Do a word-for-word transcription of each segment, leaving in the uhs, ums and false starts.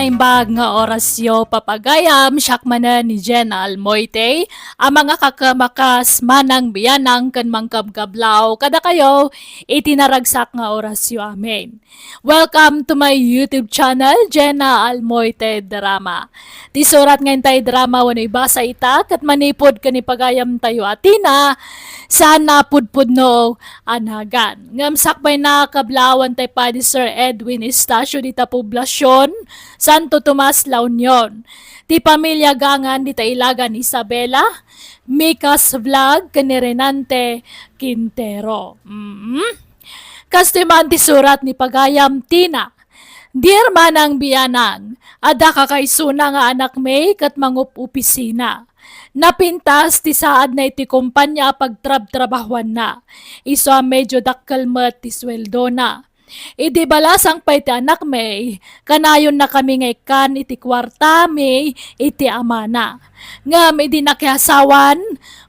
Imbag nga orasyo, papagayam, siak manen ni Jenna Almoite, a mangakakamakas, manang bianang ken mangkabkablaw kadakayo iti naragsak nga orasyo. Amen. Welcome to my YouTube channel, Jenna Almoite Drama. Ti surat nga intay drama wenno ibasa ita ket manipud ken ipagayamtayo a Tina, saan a pudpudno a nagan. Ngem sakbayna, kablawan tay padi Sir Edwin Estacio dita Poblacion, Santo Tomas, La Union. Ti pamilia Gangan dita Ilagan, Isabela, Mika's Vlog, ken ni Renante Quintero. Mm. Kastoy man ti surat ni pagayam Tina. Dear manang bianang, adda kakaisuna nga anakmi ket mangup-opisina. Napintas ti saadna iti kompania a pagtrabtrabahuanna. Isu a medyo dakkel met ti sueldona. Idi balasang pay ti anakmi, kanayonnakami nga ikkan iti kuartami iti amana. Ngem idi nakiasawan,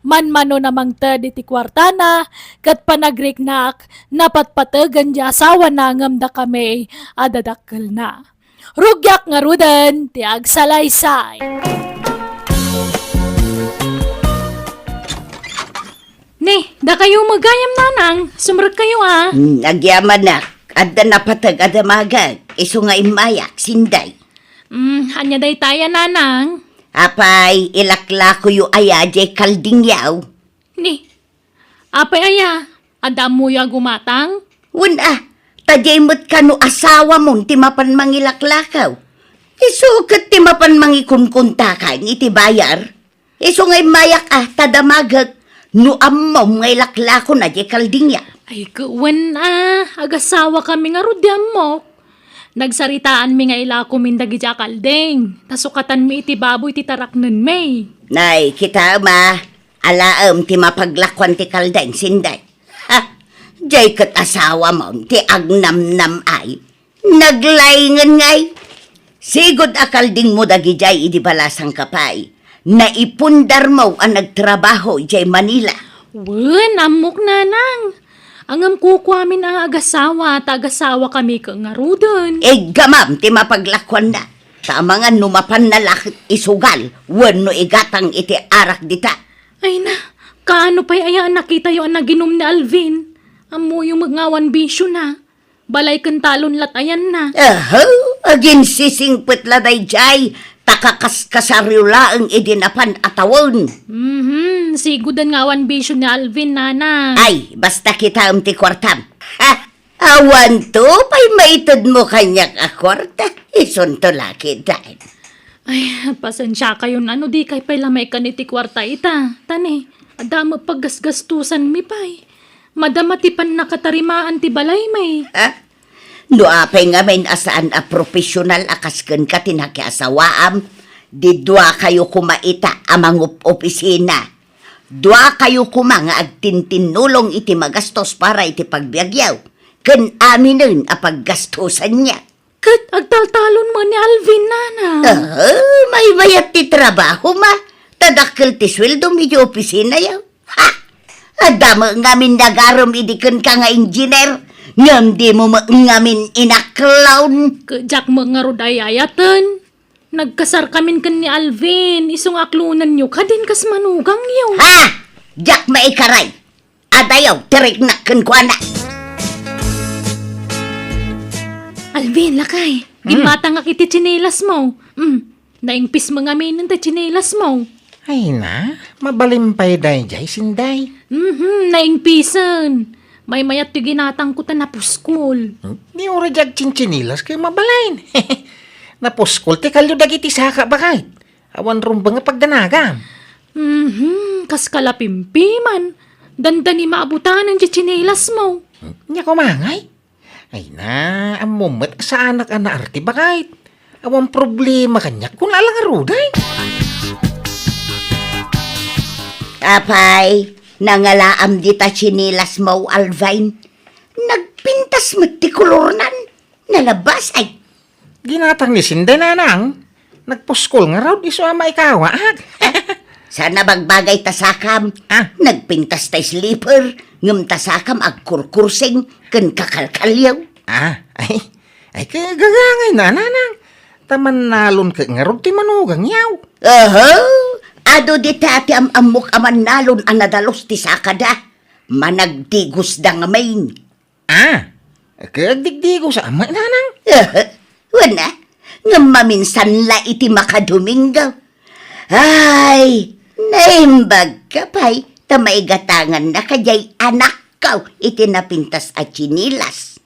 manmanona mangted iti kuartana, ket panagriknak, napatpategen ti asawana ngem dakami a dadakkelna. Rugiak ngaruden ti agsalaysay. Ni, dakayo met gayam, nanang, sumrekkayo a. Hmm, agyamanak, adda napateg a damagek, isu nga immayak, Sinday. Hmm, ania daytay a, nanang? Apay, ilaklakoyo aya diay kaldingyaw? Ni, apay aya, adda ammoyo a gumatang? Wen a, ta diay met kano asawamon ti mapan mangilaklakaw. Isu ket ti mapan mangikunkuntakan iti bayar. Isu nga immayak a, ta damagek no ammom nga ilaklakona diay kaldingyaw. Ay, ket wen a, agasawakami ngarud ti ammok. Nagsaritaanmi nga ilakomin dagiti a kalding, ta sukatanmi iti baboy ti taraknenmi. Nay, kitaem a, alaem ti mapaglakuan ti kalding, Sinday. Ha! Diay ket asawamon ti agnamnam ay. Naglaingen ngay. Sigud a kaldingmo dagidiay idi balasangka pay. Naipundarmo a nagtrabaho idiay Manila. Wen, ammok, nanang. Ngem kukuamin a nga agasawa, ta agasawakami ket ngaruden. Iggamam ti mapaglakuanna. Ta amangan no mapanna la ket isugal wenno igatang iti arak dita. Ay na, kaano pay aya a nakitayo a naginum ni Alvin? Ammoyo met nga awan bisiona. Balay ken talon lat ayanna. Aha, aginsisingpet la daydiay, ta kakaskasaryo laeng idi napan a tawen. Mhm, sigudan nga awan bisio ni Alvin, nanang. Ay, basta kitaem ti kuartam. Ha? Awanto pay maitedmo kaniak a kuarta, isunto la ketdin. Ay, pasensiakayon a no dikay pay la maikkan iti kuarta ita. Ta ni, adda met paggasgastosanmi pay. Madama ti pannakatarimaan ti balaymi. Ha? No apay ngamin a saan a profesional a kas kenka ti nakiasawaam, di duakayo koma ita a mangup-opisina. Duakayo koma nga agtintinnulong iti magastos para iti pagbiagyo, ken aminen a paggastosanyo. Ket agtaltalon met ni Alvin, nanang. Ah, maymayat ti trabahom a, ta dakkel ti sueldom iti opisinayo. Ha! Adda met ngamin nagarem idi kenka nga engineer, ngem dimo met ngamin inaklon. Ket diak met ngarud ay-ayaten. Nagkasarkamin ken ni Alvin, isu nga aklonenyo kadin kas manugangyo. Ha! Diak maikaray. Adayo ti riknak kenkuana. Alvin, lakay, mm, gimmatangak iti tsinelasmo. Mm, naingpis met ngamin ti tsinelasmo. Ay na, mabalin pay daydiay, Sinday. Mhm, naingpisen. Maymayat ti ginatangko ta napuskol. Hmm? Ni uray diak agtsintsinelas ket mabalin. Napuskol ti kalio dagiti saka, baket. Awan rumbeng a pagdanagam. Mhm, kas kalapimpiman. Dandani maabutanen ti tsinelasmo. Hmm? Nia koma ngay? Ay na, ammom met a saanak a naarte, baket. Awan problema kaniak, kuna la ngaruden. Apay, nangalaam dita tsinelasmo, Alvin. Nagpintas met ti kolornan. Nalabas, ay. Ginatang ni Sinday, nanang. Nagpuskol ngarud, isu a maikawaak. Saan a bagbagay ta sakam. Ah. Nagpintas ta slipper, ngem ta sakam agkurkursing ken kakalkalyo. Ah, ay. Ay, kagagangay na, nanang. Ta mannalon ket ngarud ti manugang, yaw. Oho, adu dita ti am-ammok a mannalon a nadalus ti sakada. Managdigusda ngamin. Ah, ket agdigdigosa met, nanang? Wen a, ngem maminsan la iti makadomingo. Ay, naimbagka pay ta maigatangannaka jay anakko iti napintas a tsinilas.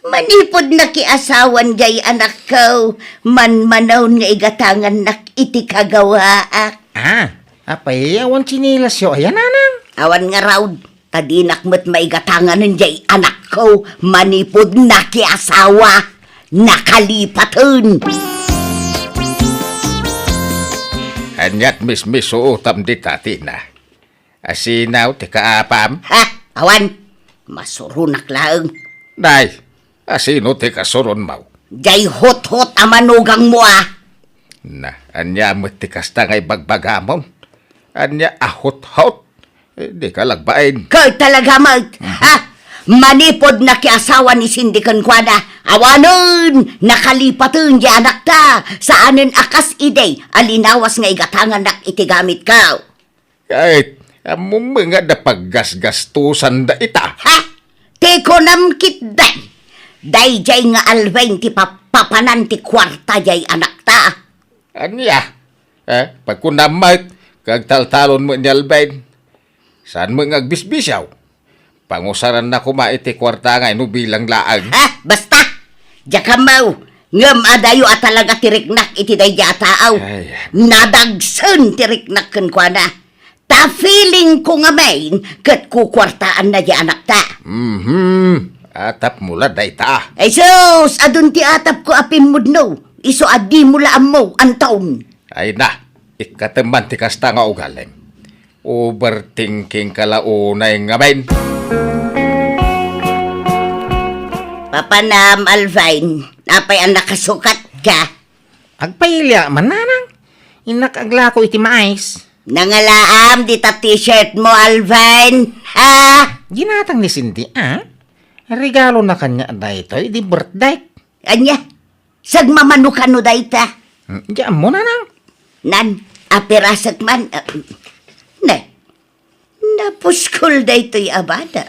Manipud nakiasawan jay anakko, manmanaon nga igatangannak iti kagawaak. Ah, apay, awan tsinilasyo aya, nanang? Awan ngarud, ta dinak met maigatanganen jay anakko manipud nakiasawa, nakalipaten. Aniat mismisuotam dita, Tina? Asino ti kaapam? Ha? Awan. Masuronak laeng. Nay, asino ti kasuronmo? Jay huthot a manugangmo a. Na, ania met ti kasta nga ibagbagamon? Ania a huthot? Eh, di ka lagbain. Ket talaga met, ha? Manipud nakiasawa ni Cindy kenkuana, awanen, nakalipaten ti anakta, saanen a kas idi a linawas nga igatangannak iti gamitko. Ket, ammom nga adda paggasgastosan dayta. Ha? Ti kunam ketdi, daydiay nga Alvin ti papapanan ti kuarta jay anakta. Ania? Eh, pagkunam met, kagtaltalon met ni Alvin. Saan met nga agbisbisiaw? Pangusaranna koma iti kuarta nga inubilang laeng. Ha? Basta! Diak ammo! Ngem adayo a talaga ti riknak iti daydiay a tao. Ay. Nadagsen ti riknak kenkuana. Ta feeling ko ngamin ket kukuartaanna ti anakta. Mhm. Atapmo la dayta. Ay sus, adun ti atapko a pimmudno. Isu a dimo la ammo, Anton. Ay na, ikkatem man ti kasta nga ugalim. Overthinking ka la unay ngamin. Papanam, Alvin, apay a nakasukat ka? Agpailia man, nanang. Innak aglako iti mais. Nangalaam dita t-shirt mo, Alvin. Ha? Ginatang ni Cindy, ah? Regalona kaniak daytoy idi birthday. Ania? Sagmamano kano dayta? Hmm, di ammo, nanang. Nan, apirasek man. Ah, ne. Napuskol daytoy a bana.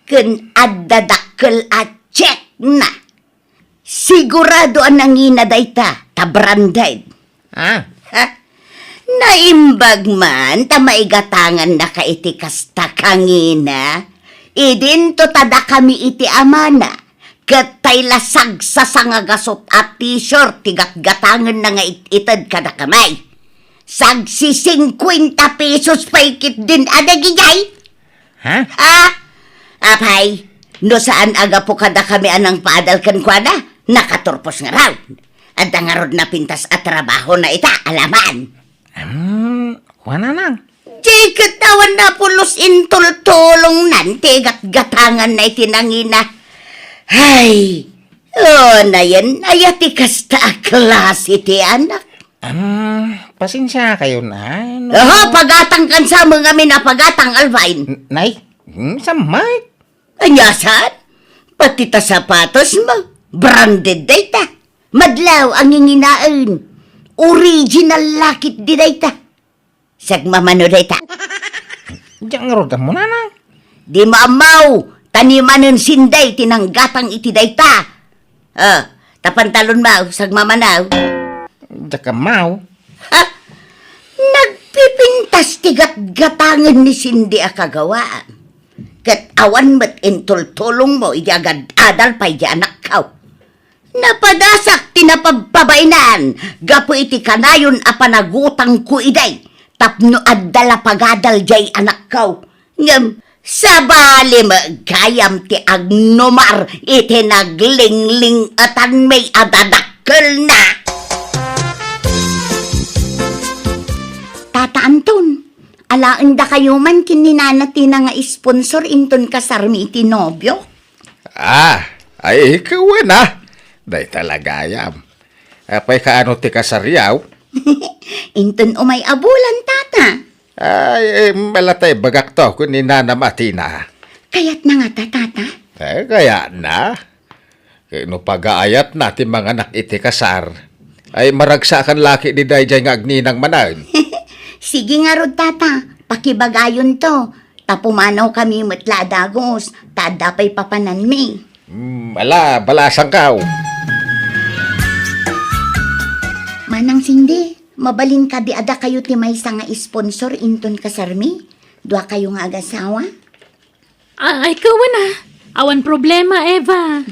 Ken adda dakkel a check na. Sigurado a nangina dayta, ta branded. Ah. Ha? Naimbag man ta maigatangannaka iti kasta kangina. Idinto ta dakami iti amana, ket tay la sagsasangagasut a t-shirt ti gatgatangenna nga it-ited kadakami. Sagsisingkuenta pesos pay ketdin a dagijay. Ha? Ah, apay, no saan a gapu kadakami a nangpaadal kenkuana, nakaturpos ngarud. Adda ngarud napintas a trabahona ita, alaman. Hmm, kuana, nang. Di ket awan napulos intultulongnan ti gatgatanganna iti nangina. Ay, o, nayen, aya ti kasta a klase ti anak. Ah, pasensiakayon, ah, no? Aha, pagatang kan sa mga minapagatang, Alvin. N-, nay, hmm, samay. Anya saan? Pati ta sapatos mo, branded dayta. Madlaw ang nginginaen. Original lakit di dayta. Sagmamano dayta. Diak ngarud ammo, nanang. Di mo ammo, ta ni manen Cindy ti nanggatang iti dayta. Ah, ta pantalon mo, sagmamano. Diak ammo. Ha? Nagpipintas ti gatgatangen ni Cindy a kagawaan. Ket awan met intultulongmo idi agad-adal pay di anakko. Napadasak ti napabpabainan gapu iti kanayon a panagutangko idi tapno adda la pagadal diay anakko. Ngem sabali met gayam ti agnumar iti naglingling-etanmi a dadakkelna. Tata Anton, alaendakayo man ken ni Nana Tina nga sponsor inton kasarmi iti nobio? Ah, ay, ikaw na. Dayta la gayam. Apay kaano ti kasaryo? Inton umay a bulan, tata. Ay, eh, malatay bagak to, kun ni Nana Matina. Kayatna ngata, tata? Eh, kayatna. Kay no pagaayatna ti manganak iti kasar, Ay, maragsakan laki di daydiay nga agninang manen. Sige ngarud, tata, pakibagayonto. Ta pumanawkami met la a dagus, ta adda pay papananmi. Hmm, ala, balasangkaw. Manang Cindy, mabalin kadi a dakayo ti maysa nga sponsor inton kasarmi? Dua kayo nga agasawa? Ah, ay, kawan a. Awan problema, Eva.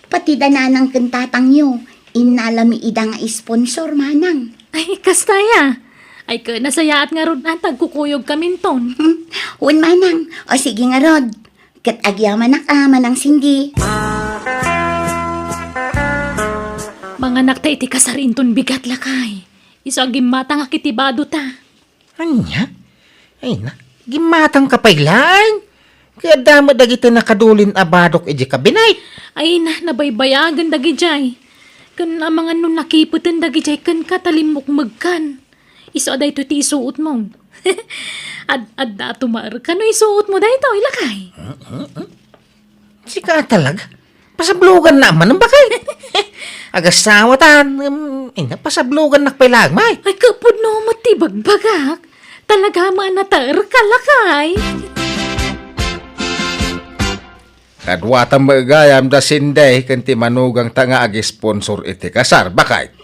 Pati da nanang ken tatangyo, innalami ida nga sponsor, manang. Ay, kasta aya. Ay, ket nasayaat ngarud a ta agkukuyogkaminton. Hmm, wen, manang. O, sige ngarud. Ket agyamanak a, Manang Cindy. Manganak ta iti kasar inton bigat, lakay. Isu a gimmatangak iti bado ta. Ania? Ay na, gimmatangka pay laeng. Ket adda met dagiti nakadulin a badok idiay kabinet. Ay na, nabaybayagen dagidiay. Ken amangan no nakipeten dagidiay kenka ta limmukmegkan. Isu a daytoy ti isuotmo. Ad-, adda tumaer kano isuotmo daytoy, lakay? Sika talaga? Pasabloganna manen, bakay. Agasawa ta, um, ina, pasablogannak pay laeng, may. Ay, kapudno met ti bagbagak. Talaga man a taer ka, lakay. Kaduatan met gayam da Cindy ken ti manugangta nga agisponsor iti kasar, bakay.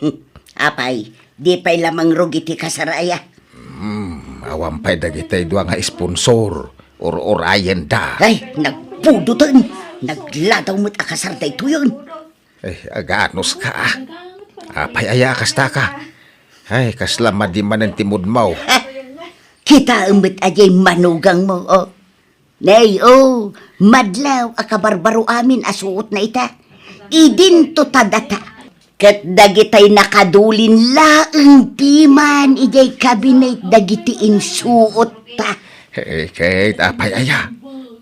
Apay, di pay la mangrugi ti kasar aya. Hmm, awan pay dagiti dua nga sponsor. Ur-urayenda. Ay, nagpudoten. Nagladaw met a kasar daytoyen. Ay, aganos ka, ah. Apay aya a kasta ka? Ay, kasla madi manen ti mood mo. Ha? Kitaem met a diay manugangmo, oh. Nay, oh, madlaw a kabarbaro amin a suotna ita. Idinto ta data. Ket dagitay nakadulin laeng piman idiay kabinet dagiti insuotta. Eh, ket apay aya?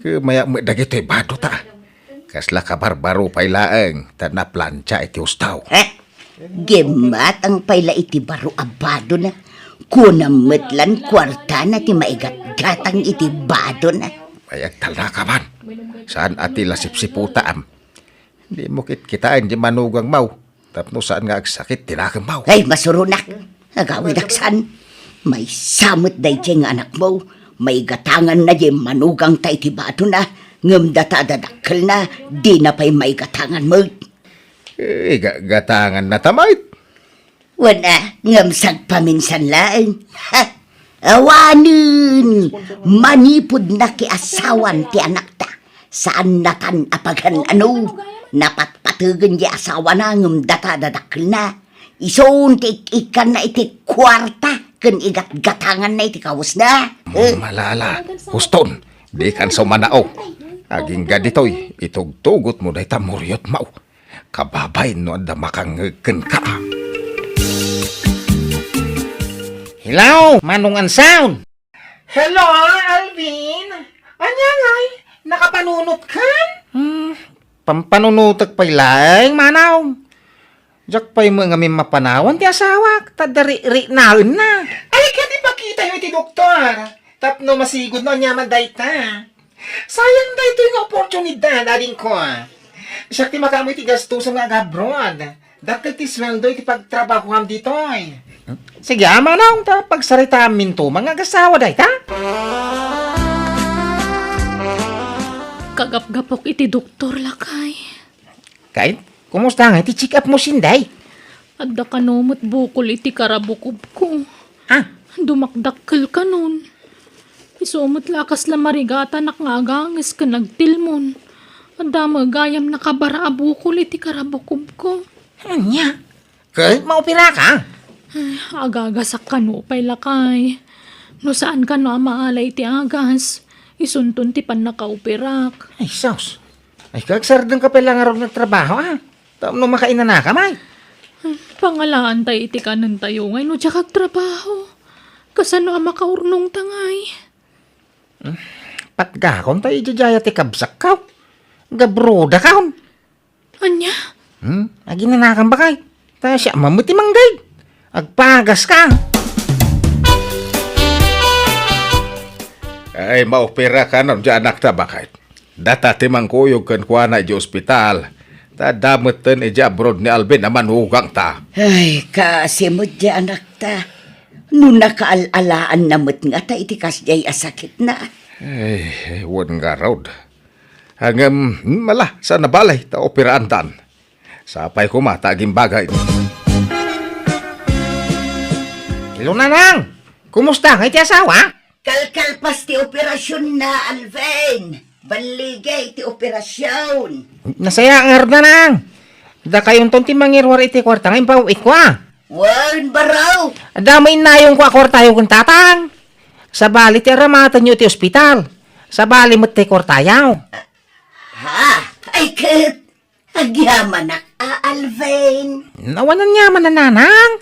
Kumayak met dagitoy bado ta. Kasla kabarbaro pay laeng ta naplancha iti hustaw. Eh, gimmatang pay la iti baro a badona. Kunam met lan kuartana ti maigatgatang iti badona. Ay, agtalna ka man. Saan a ti la sipsiputam? Dimo kitkitaen ti manugangmo tapno saan nga agsakit ti nakemmo. Ay, masuronak. Agawidak saan. Maysa met daydiay nga anakmo. Maigatanganna diay manugangta iti badona, ngem data a dadakkelna, dina pay maigatangan met. Eh, iga-, gatanganna ta met. Wen a, ngem sagpaminsan laeng. Ha? Awanen, manipud nakiasawan ti anakta. Saannatan a pagan-ano, napatpategen ti asawana ngem data a dadakkelna. Isun ti ik-ikkanna iti kuarta ken igatgatanganna iti kawesna. Eh? Malala, huston, dikan sumanao. Agingga ditoy, itugtugotmo dayta muriotmo. Kababay no adda makangngeg kenka. Hello, Manong Ansaon. Hello, Alvin. Ania ngay, nakapanunotkan? Hmm, pampanunotek pay laeng, Manong. Diak pay met ngamin mapanawan ti asawak, ta adda ri-, riknaenna. Ay, ket ipakitayo iti doktor. Tapno masigud no ania man dayta. Sayang daytoy nga oportunidad, adingko. Siak ti makaammo iti gastusom nga agabroad. Dakkel ti sueldo iti pagtrabahoam ditoy. Sige, a, Manong, ta pagsaritaamminto, mangagasawa dayta? Kagapgapok iti doktor, lakay. Kay, kumusta nga iti check-up mo, Sinday? Adda kano met bukol iti karabukobko. Ah? Dumakdakkel kanon. Isu met la kasla marigatanak nga aganges ken agtilmon. Adda met gayam nakabara a bukol iti karabukobko. Ania? Ket maoperaka? Ay, agagasak kano pay, lakay. No saan kano a maala iti agas, isunton ti pannakaoperak. Ay, sus. Ay, kagsardengka pay la ngarud nga agtrabaho, a? Tapno makainanaka, may. Pangalaantay iti kanentayo ngay no diak agtrabaho. Kasano a makaurnongta ngay? Hmm, patgakon ta idiay dayta ti kabsatko. Gabrodakon. Ania? Hmm, aginanakam, bakay. Ta siak man met ti manggayb. Agpagaska. Ay, maoperaka no diay anakta, bakay. Data ti mangkuyog kenkuana idiay ospital. Ta adda metten idiay abroad ni Alvin a manugangta. Ay, kaasi met diay anakta. No nakaal-alaanna met ngata iti kasdiay a sakitna. Ay, wen ngarud. Ngem, mala, saan a bale ta operaantan. Sapay koma ta agimbagak. Hello, Nanang! Kumusta nga iti asawa? Kalkalpas ti operasionna, Alvin. Balligay ti operasyon. Nasayaat ngarud, Nanang. Dakayonton ti mangiruar iti kuarta nga impaw-itko, a. Wen, baro. Adda maminayonko a kuartayo ken Tatang. Sabali ti aramatenyo iti ospital. Sabali met ti kuartayo. Ha? Ay, ket agyamanak a, Alvin. Awan aniaman a, Nanang.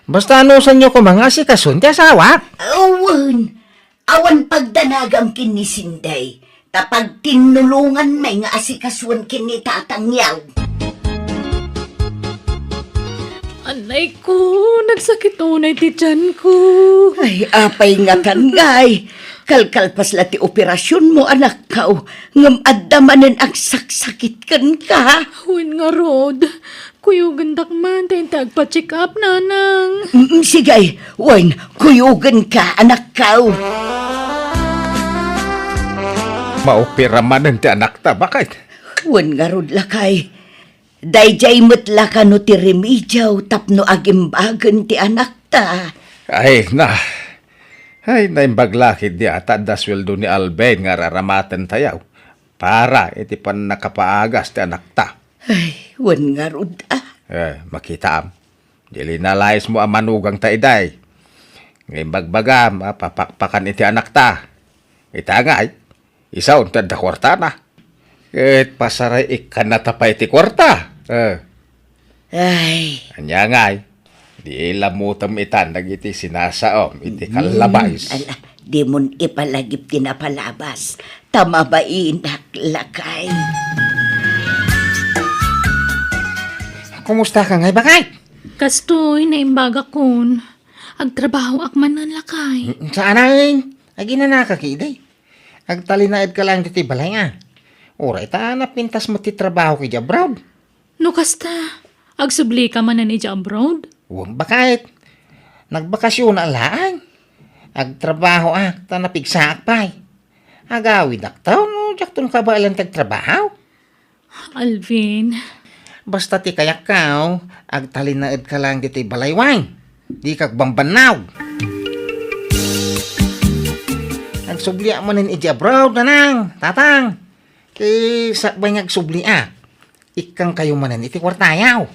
Basta anusanyo koma nga asikason ti asawak. Wen, awan pagdanagam ken ni Sinday, ta pagtinnulonganmi nga asikasuen ken ni Tatangyo. Anay ko, nagsakit unay ti tiyanko. Ay, apay ngatan, ngay? Kalkalpas la ti operasionmo, anakko, ngem adda manen agsaksakit kenka. Wen ngarud, kuyogendak man ta inta agpa-check up, Nanang. Mm, sige, wen, kuyogenka, anakko. Maopera manen ti anakta, baket? Wen ngarud, lakay. Daydiay met la kano ti remedio tapno agimbagen ti anakta. Ay, na. Ay, naimbag la ketdi a ta adda sueldo ni Alvin nga ar-aramatentayo para iti pannakapaagas ti anakta. Ay, wen ngarud a. Eh, makitaam. Di linalaismo a manugangta idiay. Nga imbagbagam a papakpakan iti anakta. Ita ngay, Isaon ti adda kuartana. Ket pasaray ikkanna ta pay ti kuarta. Eh. Ay. Ania ngay? Di lamutem itan dagiti sinasaom iti Mm, kallabais. Ala, dimon ipalagip ti napalabas. Ta mabainak, lakay. Kumusta ka ngay, baket? Kastoy, naimbagakon. Agtrabahoak manen, lakay. Mm, saan ay? Aginanaka ketdi. Agtalinaedka laeng ditoy balay, a. Uray ta napintas met ti trabahok idiay abroad. No kasta, agsublika manen idiay abroad? Wen, baket. Nagbakasionak laeng. Agtrabahoak ta napigsaak pay. Agawidakto no diakton kabaelan ti agtrabaho. Alvin. Basta ti kayatko, agtalinaedka laeng ditoy balay, wen. Dika agbambannog. Agsubliak manen idiay abroad, Nanang, Tatang. Ket sakbay nga agsubliak, ikkankayo manen iti kuartayo.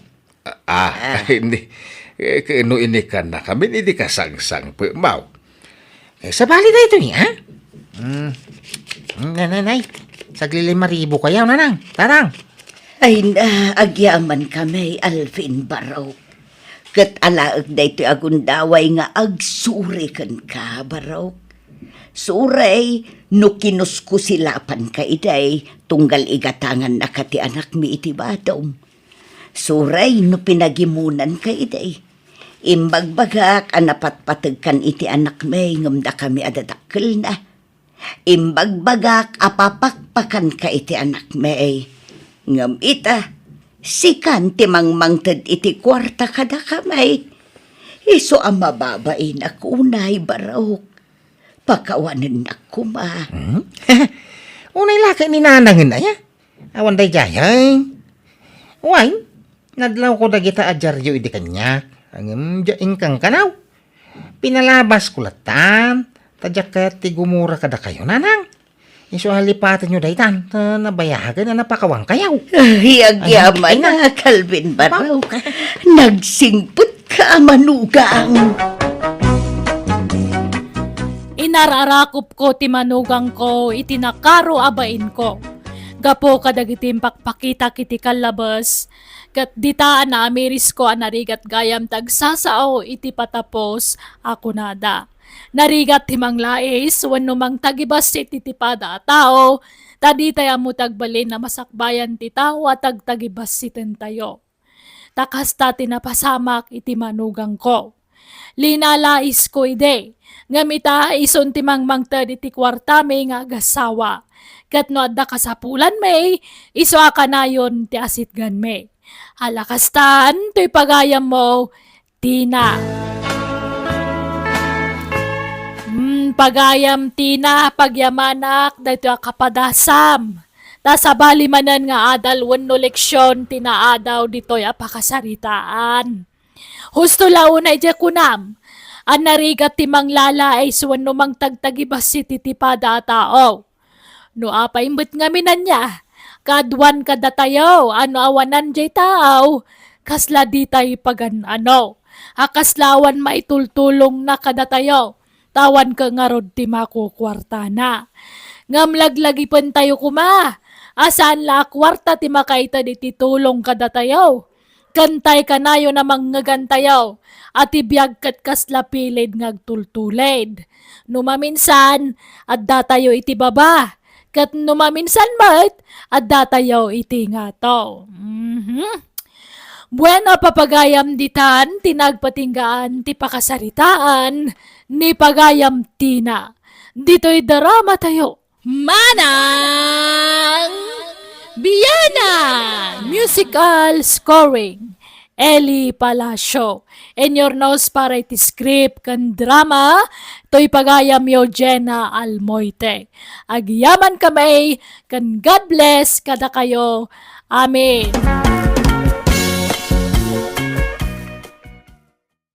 Ah, ah, ah. Ni, eh, no inikannakamin, idi kasangsangpetmo. Eh, sabali daytoy, ha? Mm. Mm, nay, nay, nay. Saglilima ribu kayo, Nanang, Tatang. Ay na, agyamankami, Alvin, barok. Ket alaek daytoy a gundaway nga agsuri kenka, barok. Suray, no kinuskusilapanka idiay, tunggal igatangannaka ti anakmi iti badom. Suray no pinagimunanka idi. Imbagbagak a napatpategkan iti anakmi ngem dakami a dadakkelna. Imbagbagak a papakpakanka iti anakmi. Ngem ita, sikan ti mangmangted iti kuarta kadakami. Isu a mababainak unay, barok. Pakawanennak koma. Hmm? Unay la ket ni Nanangen aya? Awan daydiay, ay. Wen, nadlawko dagita a diario idi kaniak. Ngem diak inkankanaw. Pinalabasko lattan, ta diak kayat ti gumura kadakayo, Nanang. Isu a lipatenyo daytan, ta nabayagen a napakawankayo. Ay, agyaman a, Alvin, barok. Nagsingpetka a manugang. Inar-arakopko ti manugangko iti nakaro a bainko. Gapu kadagiti impakpakitak iti kallabes, ket dita a naamirisko a narigat gayam ti agsasao iti patapos a kunada. Narigat ti manglais wenno mangtagibassit iti pada a tao, ta ditay ammo ti agbalin a masakbayan ti tao a tagtagibassitentayo. Ta kasta ti napasamak iti manugangko. Linalaisko idi, ngem ita, isun ti mangmangted iti kuartami nga agasawa, Ket no adda kasapulanmi, isu a kanayon ti asitganmi. Ala kastan, toy pagayammo, Tina. Mm, pagayam Tina, pagyamanak daytoy a kapadasam. Ta sabali manen nga adal wenno leksion ti naadaw ditoy a pakasaritaan. Husto la unay diay kunam, a narigat ti manglalaes wenno mangtagtagibassit iti pada a tao. No apay met ngamin ania, kaaduan kadatayo a no awanan diay tao, kasla ditay pagan-ano, a kasla awan maitultulongna kadatayo, ta awan ket ngarud ti makukuartana. Ngem laglagipentayo koma, a saan la a kuarta ti makaited iti tulong kadatayo. Ken tay kanayon a mangngegantayo, a ti biag ket kasla pilid nga agtultulid. No maminsan, addatayo iti baba, ket no maminsan met, addatayo iti ngato. Mhm. Bueno, papagayam ditan ti nagpatinggaan ti pakasaritaan ni Pagayam Tina. Ditoy drama tayo. Manang Biana! Musical scoring, Eli Palacio. Inyurnos para iti script ken drama, toy pagayamyo, Jenna Almoite. Agyaman kami, ken God bless kadakayo. Amen.